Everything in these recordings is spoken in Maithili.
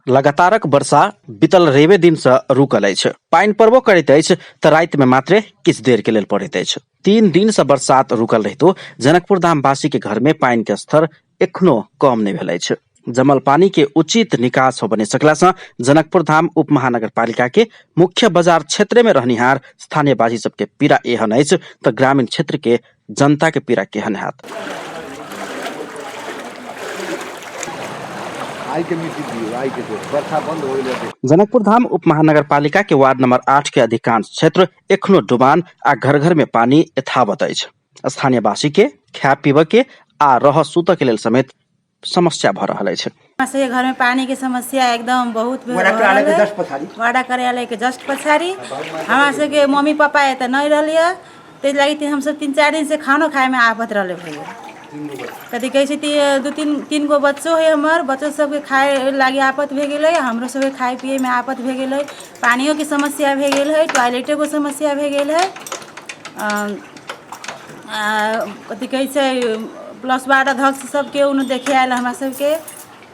लगातारक वर्षा बीतल रवि दिन से रुकल अछि। पानि पड़बो करैत अछि तऽ राति में मात्रे किछु देर के लेल पड़ैत अछि। 3 दिन से बरसात रुकल रहितो जनकपुर धाम वासी के घर में पानि के स्तर एखनो कम नहि भेल अछि। जमल पानी के उचित निकास हो बने सकला से जनकपुर धाम उप महानगर पालिका के मुख्य बाजार क्षेत्र में रहनिहार स्थानीयवासी सबके पीड़ा एहन अछि तऽ ग्रामीण क्षेत्र के जनता के पीड़ा केहन हैत। जनकपुर धाम उप महानगर पालिका के वार्ड नंबर 8 के अधिकांश क्षेत्र एखनो डुबान आ घर घर में पानी यथावत अछि। स्थानीयवासी के खाय पीबऽ के आ रह सुतऽ के लेल समेत समस्या भऽ रहल अछि। सबके घर में पानी के समस्या एकदम बहुत भेल रहल है। वाडा कार्यालय के जस्ट पछाड़ी हमरा सबके मम्मी पापा एतऽ नहीं रहलियै, ताहि लागि हमसब 3-4 दिन से खानो खाए में आफत रहले भैया। कथी कहै छै, दू तीन तीन गो बच्चो है हमर, बच्चो सबके खाए लागि आफत भए गेलै, हमरो सबके खाए पिए में आफत भए गेलै, पानियोके समस्या भए गेल है, टॉयलेटोके समस्या भए गेल है। कथी कहै छै, प्लस वार्ड अध्यक्ष सब केओ नहि देखे आयल हमरा सबके,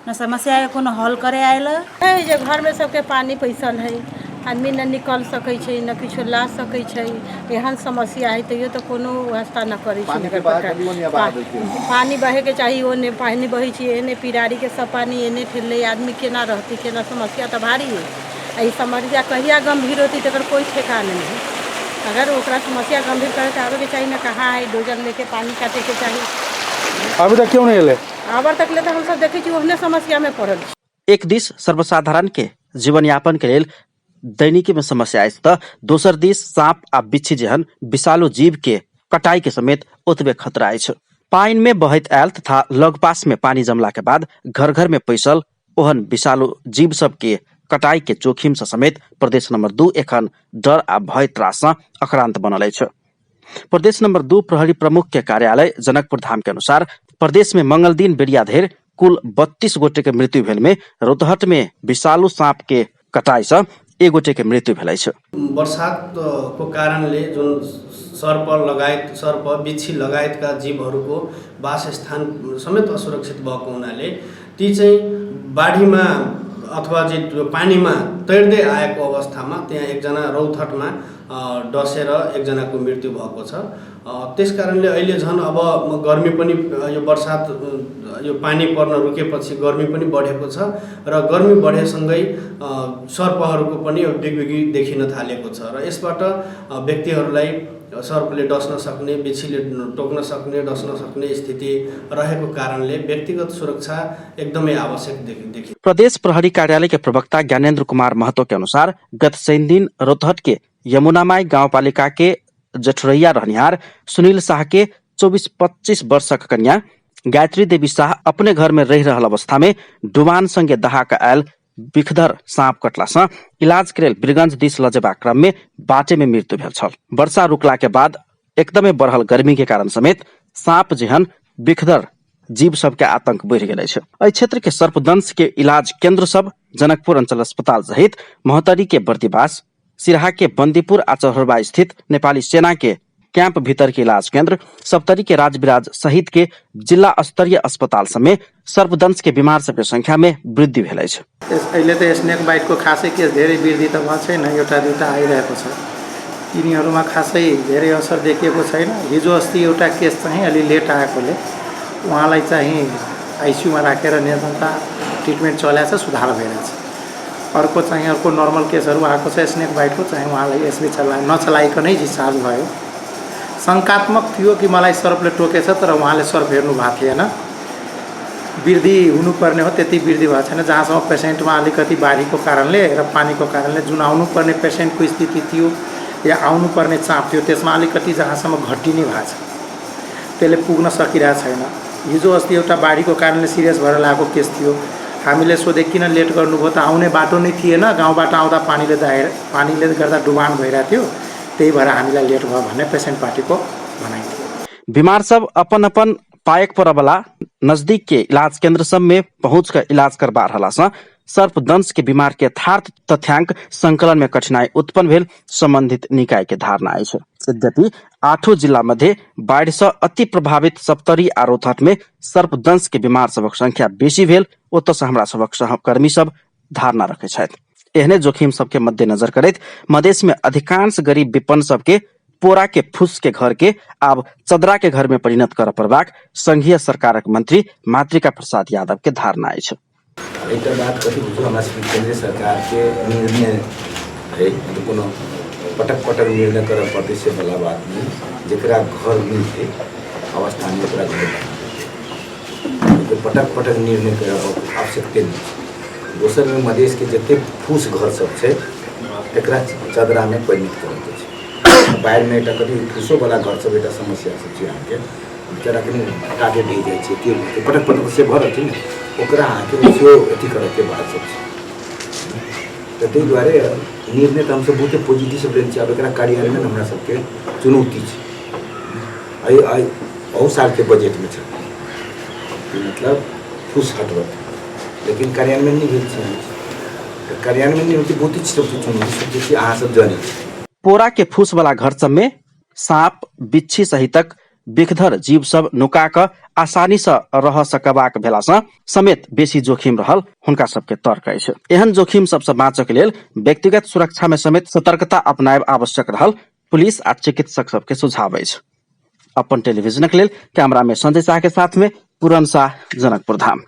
न समस्या कोनो हल करे आयल है। जे घरमे सबके पानी पैसल है, आदमी न निकल सकै छै, न किछो ला सकै छै, एहन समस्या है। तैयो तऽ कोनो व्यवस्था न करै छै नगर सरकार। पानी बहेके चाही, ओने पानी बहै छै, एने पिरारीके सब पानी एने ठेललै, आदमी केना रहतै केना? समस्या तऽ भारी है। आ ई समस्या कहिया गम्भीर होतै तकर कोइ ठेकान नहि है। अगर ओकरा समस्या गम्भीर करे तऽ आबेके चाही ने, कहाँ है डोजर लेके पानी काटेके चाही। अभी तक क्यों नहीं एले? आबर तक ले तऽ हमसब देखै छी ओहने समस्यामे पड़ल छी। एक दिस सर्वसाधारण के जीवनयापन के लेल दैनिकी में समस्या अछि तऽ दोसर दिस सांप आ बिच्छी जेहन विषालु जीव के कटाई के समेत ओतबे खतरा अछि। पानि में बहैत आयल तथा लगपास में पानी जमला के बाद घर घर में पैसल ओहन विषालु जीव सब के कटाई के जोखिम से समेत प्रदेश नंबर 2 एखन डर आ भय त्रास से आक्रांत बनल अछि। प्रदेश नंबर 2 प्रहरी प्रमुख के कार्यालय जनकपुर धाम के अनुसार प्रदेश में मंगल दिन बेरिया धरि कुल 32 गोटे के मृत्यु भेल में रौतहट में विषालु सांप के कटाई से 1 गोटे के मृत्यु भेल अछि। बरसात को कारणले जुन सर्प लगायत सर्प बिच्छी लगायतका जीवहरूको वासस्थान समेत असुरक्षित भएको हुनाले ती चाहिँ बाढीमा अथवा चाहिँ पानीमा तैर्दै आएको अवस्थामा त्यहाँ एकजना रौतहटमा डसेर एकजनाको मृत्यु भएको छ। त्यस कारणले अहिले झन् अब गर्मी पनि यो बर्सात यो पानी पर्न रुकेपछि गर्मी पनि बढेको छ र गर्मी बढेसँगै सर्पहरूको पनि बिगबिगी देखिन थालेको छ र यसबाट व्यक्तिहरूलाई सर्पले डस्न सक्ने, बिच्छीले टोक्न सक्ने, डस्न सक्ने स्थिति रहेको कारणले व्यक्तिगत सुरक्षा एकदमै आवश्यक देखिन्छ। प्रदेश प्रहरी कार्यालय के प्रवक्ता ज्ञानेन्द्र कुमार महतो के अनुसार गत शनि दिन रौतहट के यमुनामाई गाउँपालिका के जठुरैया रहनिहार सुनील शाह के 24-25 वर्षक कन्या गायत्री देवी शाह अपने घर में रहि रहल अवस्था में डुबान संगे दहा कऽ आयल बिखधर सांप कटला सँ इलाज के लेल वीरगंज दिस लऽ जेबाक क्रम में बाटे में मृत्यु भेल छल। वर्षा रुकला के बाद एकदमे बढ़ल गर्मी के कारण समेत सांप जेहन बिखधर जीव सबके आतंक बढ़ि गेल अछि। एहि क्षेत्र के सर्पदंश के इलाज केंद्र सब जनकपुर अंचल अस्पताल सहित महोत्तरी के बर्दिवास, सिरहा के बंदीपुर आ चरहरबा स्थित नेपाली सेना के कैंप भीतर के इलाज केंद्र, सप्तरी के राजविराज सहित के जिला स्तरीय अस्पताल सब में सर्पदंश के बीमार सबके संख्या में वृद्धि भेल अछि। अहिले त स्नेक बाइटको खासै केस धेरै वृद्धि त भएको छैन, एउटा दुईटा आइरहेको छ। तिनीहरूमा खासै धेरै असर देखिएको छैन। हिजो अस्ति एउटा केस चाहिँ अलि लेट आएकोले उहाँलाई चाहिँ आइसियूमा राखेर निरन्तर ट्रिटमेन्ट चलाएको छ, सुधार भइरहेछ। अर्को चाहिँ अर्को नर्मल केसहरू आएको छ स्नेक बाइटको चाहिँ उहाँलाई एसबी नचलाइकनै डिस्चार्ज भयो। शङ्कात्मक थियो कि मलाई सर्पले टोकेछ, तर उहाँले सर्प हेर्नु भएको थिएन। वृद्धि हुनुपर्ने हो त्यति वृद्धि भएको छैन। जहाँसम्म पेसेन्टमा अलिकति बाढीको कारणले र पानीको कारणले जुन आउनुपर्ने पेसेन्टको स्थिति थियो या आउनुपर्ने चाप थियो त्यसमा अलिकति जहाँसम्म घटी नै भएको छ, त्यसले पुग्न सकिरहेको छैन। हिजो अस्ति एउटा बाढीको कारणले सिरियस भएर लागेको केस थियो। हामीले सोधे किन लेट गर्नुभयो त आउने बाटो नै थिएन, गाउँबाट आउँदा पानीले दाएर पानीले गर्दा डुबान भइरहेको थियो, त्यही भएर हामीलाई लेट भयो भन्ने पेसेन्ट पार्टीको भनाइ थियो। बिमार सब अपन अपन पायक परबला नजदीक के इलाज केंद्र सब में पहुंच कर इलाज करबा रहला सँ सर्पदंश के बीमार के यथार्थ तथ्यांक संकलन में कठिनाई उत्पन्न भेल संबंधित निकाय के धारणा अछि। यद्यपि 8 जिला मध्ये बाढ़ि सँ अति प्रभावित सप्तरी आ रौतहट में सर्पदंश के बीमार सबक संख्या बेसी भेल ओतऽ सँ हमरा सबक सहकर्मी सब धारणा रखै छथि। एहने जोखिम सबके मद्देनजर करैत मधेश में अधिकांश गरीब विपन्न सबके पोरा के फूस के घर के आब चदरा के घर में परिणत करऽ पड़बाक संघीय सरकारक मंत्री मातृका प्रसाद यादव के धारणा अछि। एकटा बात कथी बुझू, हमरा सबके केन्द्रीय सरकारके निर्णय है, मतलब कोनो पटक पटक निर्णय करऽ पड़तै से वाला बात नहि। जकरा घर मिलतै अवस्थामे ओकरा घर बना देतै, पटक पटक निर्णय करऽ आवश्यकते नहि छै। दोसरमे मधेशके जतेक फूस घर सब छै तकरा चदरामे परिणत करऽके छै। बाढ़िमे एकटा कथी फूसोवला घर सब एकटा समस्या सब छै, अहाँके बेचारा कनि टाटे ढहि जाइ छै, के पटक पटक से भऽ रहल छै ने, ओकरा अहाँके सेहो अथी करऽके बात सब छै। तऽ ताहि दुआरे निर्णय तऽ हमसब बहुते पॉजिटिव लेने छी। आब एकरा कार्यान्वयन हमरा सबके चुनौती छै। एहि एहि अहू सालके बजटमे छै कि मतलब फूस हटबऽ, लेकिन कार्यान्वयन नहि भेल छै। तऽ कार्यान्वयन नहि होइ छै, बहुते चीज सबके चुनौती सब जे छै अहाँ सब जनै छी। पोरा के फूस वाला घर सब में साँप, बिच्छी सहितक विषधर जीव सब नुका कऽ आसानी सँ रह सकबाक भेला सँ समेत बेसी जोखिम रहल हुनका सबके तर्क अछि। एहन जोखिम सबसँ बाँचऽ के लेल व्यक्तिगत सुरक्षा में समेत सतर्कता अपनायब आवश्यक रहल पुलिस आ चिकित्सक सबके सुझाव अछि। अपन टेलीविजनक लेल कैमरा में संजय शाह के साथ में पूरन शाह, जनकपुर धाम।